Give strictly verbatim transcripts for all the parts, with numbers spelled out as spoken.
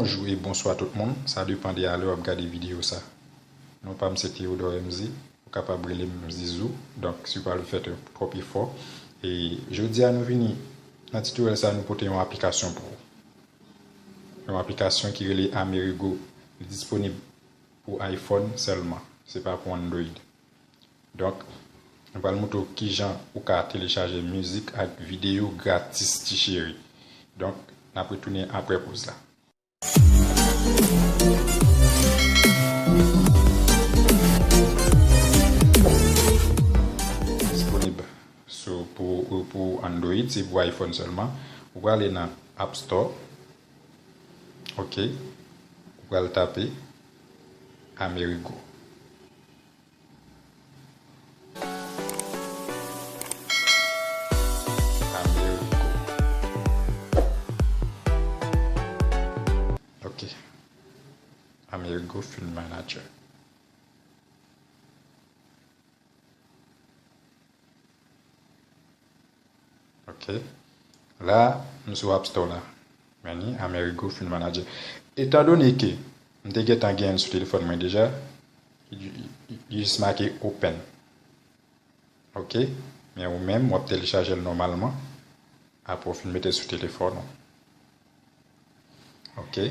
Bonjou e bonswa tout moun, sa depann de a lè w ap gade videyo sa. Non pa m se Theodore M Z, ou kapab rele m Zizou, donk si w pa vle fè twòp efò. E jodi a nou vini, nan titoryèl sa nou pote yon aplikasyon pou ou. Yon aplikasyon ki rele Amerigo. Li disponib pou iPhone sèlman, se pa pou Android. Donk, nou pral montre w kijan ou ka telechaje mizik ak videyo gratis ti cheri. Donk, n ap retounen apre poz la. Disponib sou, pou, pou Android, se pou iPhone sèlman. Ou prale nan App Store. Ok. Ou pral tape Amerigo. Amerigo. Ok. Amerigo Film Manager. Ok. La, m sou App Store la. Men ni Amerigo Film Manager. Etandone ke m te gentan genyen l sou telefòn mwen deja, li, li jis make open. Ok. Men ou menm, w ap telechaje l nòmalman. Apre w fin mete l sou telefòn ou. Ok.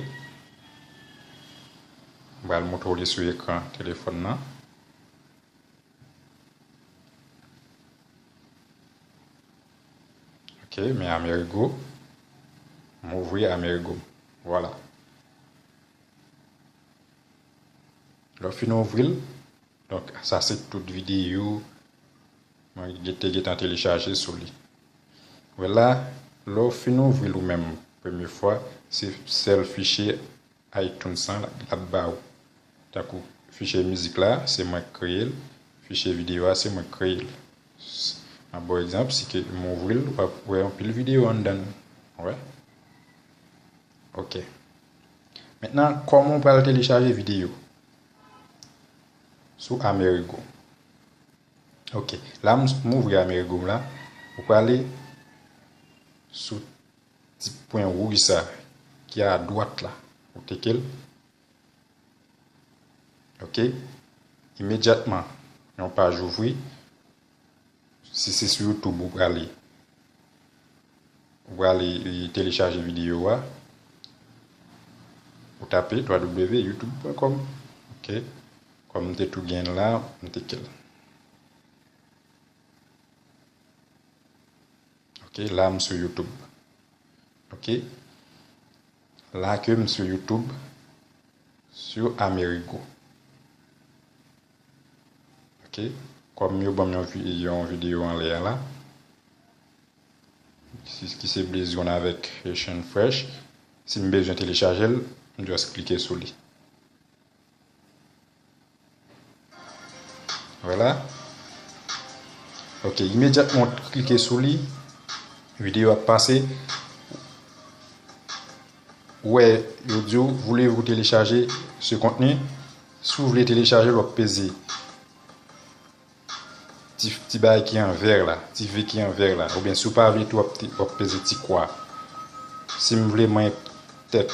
M pral montre w li sou ekran telefòn nan. Ok, men Amerigo. M ouvri Amerigo. Vwala. Lè w fin ouvri l, donk, sa se tout videyo mwen te gentan telechaje sou li. Vwala, lè w fin ouvri l ou menm premye fwa, se sèl fichye iTunes lan l ap ba ou. Tankou fichye mizik la, se mwen k kreye l, fichye videyo a, se mwen k kreye l. M ap ba w egzanp, si ke m ouvri l, w ap wè anpil videyo anndan l. Ou wè? Ok. Mentnan, kòman w pral telechaje videyo? Sou Amerigo. Ok. La, m, m ouvri Amerigo m la. Ou prale sou ti pwen wouj sa ki a dwat la. Ou teke l. Ok. Imedyatman, yon paj ouvri. Si se sou YouTube ou prale, ou prale, e, telechaje videyo a, ou tape w w w youtube pwen kòm. Ok. Kòm m te tou gen l la, m teke l. Ok, la m sou YouTube. Ok. La ke m sou YouTube, sou Amerigo. Ok. Kòm yo ban m yon vi-, yon videyo anlè a la, si, ki se Blaze One avèk Asian Fresh. Si m bezwen telechaje l, m just klike sou li. Vwala. Ok, imedyatman w klike sou li, videyo ap pase. Ou wè, yo di w, voulez-vous télécharger ce contenu? Si w vle telechaje l, w ap peze ti, ti bagay ki an vè la, ti V ki an vè la. Oubyen si w pa vle tou, w ap te, w ap peze ti kwa. Si m vle mwen tèt,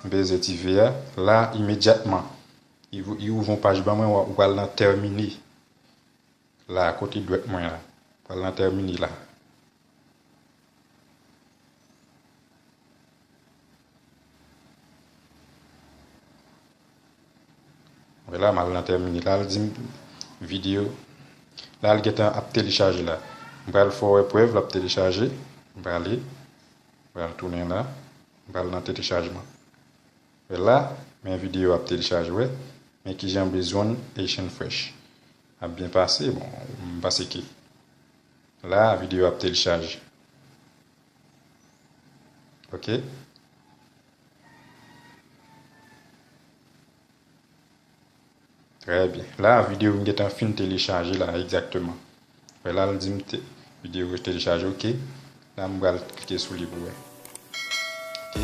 m peze ti V a, la, imedyatman, li, li ouvri yon paj ban mwen, w, ou pral nan tèmine. La, kote dwèt mwen la. Pral nan tèmine la. Vwala, m al nan tèmine la, l di m videyo. La, l gentan ap telechaje la. M pral fè w wè prèv l ap telechaje. M prale. M pral tounen la. M pral nan telechajman. Vwala, men videyo ap telechaje, wè. Men kijan Blaze One Asian Fresh ap byen pase, bon, m panse ke la, videyo ap telechaje. Ok. Trè byen. La, videyo m gentan fin telechaje la, egzakteman. Wè la, l di m te, videyo telechaje, ok. La, m pral klike sou li pou wè. Ok.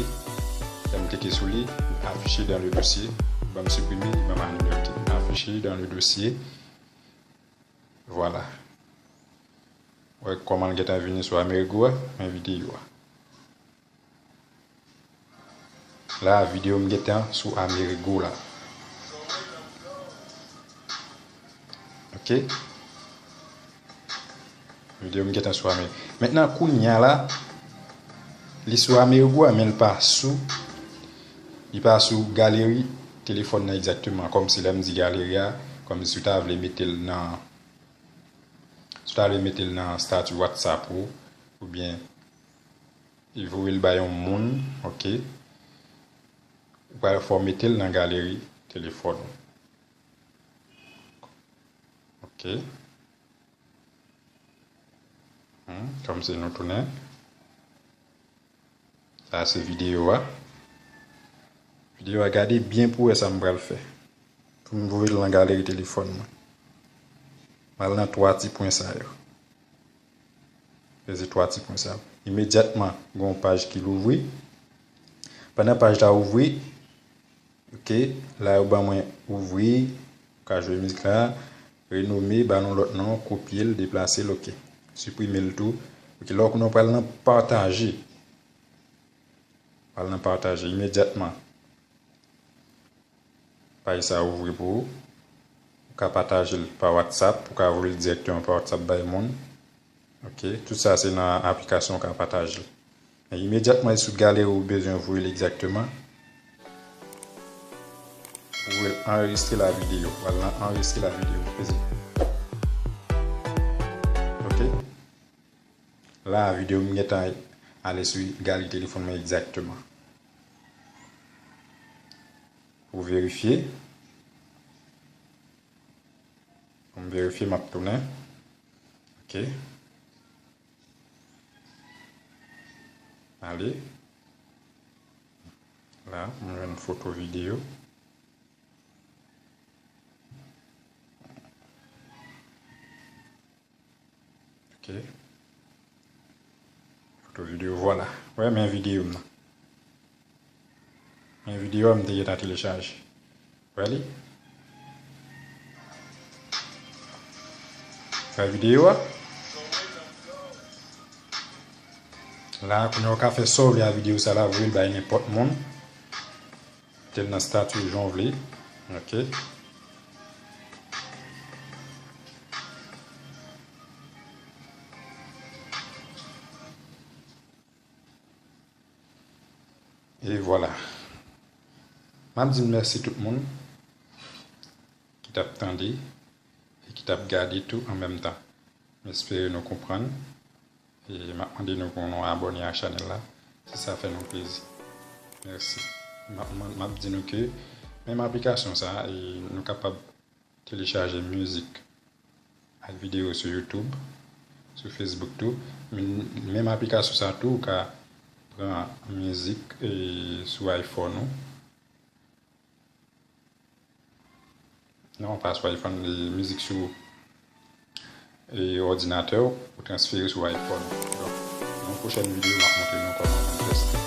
Lè m klike sou li, afficher dans le dossier. Ban m siprime, li ban m anile, ok. Afficher dans le dossier. Vwala. Wè kòman l gentan vini sou Amerigo a, men videyo a. La, videyo m gentan sou Amerigo la. Ok. Videyo m gentan sou Amerigo. Mentnan, kounye a la, li sou Amerigo a, men l pa sou, li pa sou galeri telefòn nan egzakteman. Kòmsi lè m di galeri a, kòmsi w ta vle mete l nan, si w ta vle mete l nan estati WhatsApp ou, oubyen voye l bay yon moun, ok. Ou pral fè w mete l nan galeri telefòn ou. Ok. Hmm, kòmsi nou tounen. Sa se videyo a. Videyo a, gade byen pou wè sa m pral fè. Pou m voye l nan galeri telefòn mwen. M al nan twa ti pwen sa yo. Peze twa ti pwen sa yo. Imedyatman, gen yon paj ki louvri. Pandan paj la ouvri, ok, la yo ban mwen ouvri, ou ka jwe mizik la, renome, ba nou lòt non, kopye l, deplase l, ok. Siprime l tou. Ok, lè w konnen w pral nan pataje. Pral nan pataje imedyatman. Paj sa ouvri pou ou. Ou ka pataje l pa WhatsApp, ou ka voye l dirèkteman pa WhatsApp bay moun. Ok, tout sa se nan aplikasyon ou ka pataje l. Men imedyatman li sou galeri ou bezwen voye l egzakteman. Ou voye l anrejistre la videyo. Ou al nan anrejistre la videyo, ou peze. Ok. La, videyo m gentan ale sou galeri telefòn mwen egzakteman. Pou verifye. Pou m verifye, m ap tounen. Ok. Ale. La, m jwenn foto videyo. Ok. Foto videyo, vwala. Wè, men videyo m nan. Men videyo a m te gentan telechaje. Wè li? Wè videyo a? La, kounye a ou ka fè sa w vle a videyo sa la, voye l bay nenpòt moun. Mete l nan estati w jan w vle. Ok. E vwala. M ap di n mèsi tout moun ki t ap tande e ki t ap gade tou an menm tan. M espere nou konprann. E m ap mande nou pou nou abòne a chanèl la, si sa fè nou plezi. Mèsi. M ap, m ap di nou ke menm aplikasyon sa, e nou kapab telechaje mizik ak videyo sou YouTube, sou Facebook tou. Men, menm aplikasyon sa tou, ou ka pran mizik, e, sou iPhone ou. Non, pa sou iPhone, e, mizik sou, e, òdinatè w, ou transfere sou iPhone. Donk, nan yon pwochèn videyo, m ap montre nou kòman pou n fè sa.